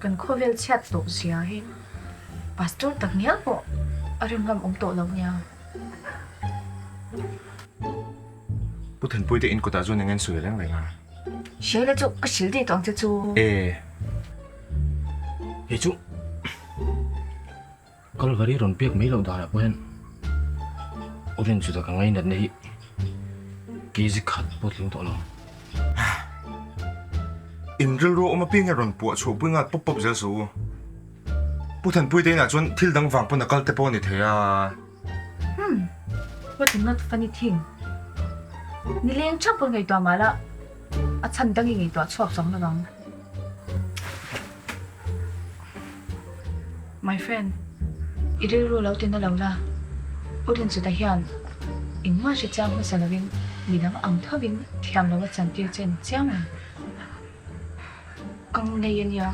Kan khawvel chhiat tawh zia hi Pastor tak ngial pawh a rin ngam awm tawh lo nia. Pu Thanpuii te in kutah chuan eng nge an sawi reng reng a? Sheila chu ka hrilh daih tawh ang che chu. E. Hei chu Kalvari rawn pek mai loh danah pawh hian u Rinchuta ka ngainatna hi kg khat pawh tling tawh lo. In rilru awm apiang hian rawn puah chhuah pui nghal pawp pawp zel suh u. Pu Thanpui te inah chuan thil dang vang pawn a kal te pawh a ni thei a. Hmm, what a not funny thing. Nileng theuh pawn ngaihtuah mah la, a chhan dang i ngaihtuah chhuak chuang lo ang. My friend, i rilru lo ti na lo la, U Rinchuta hian engmah hre chiang hmasa lovin midang ang thovin thiam lo a chantir che ni chiang ang. Ka ngei a nia.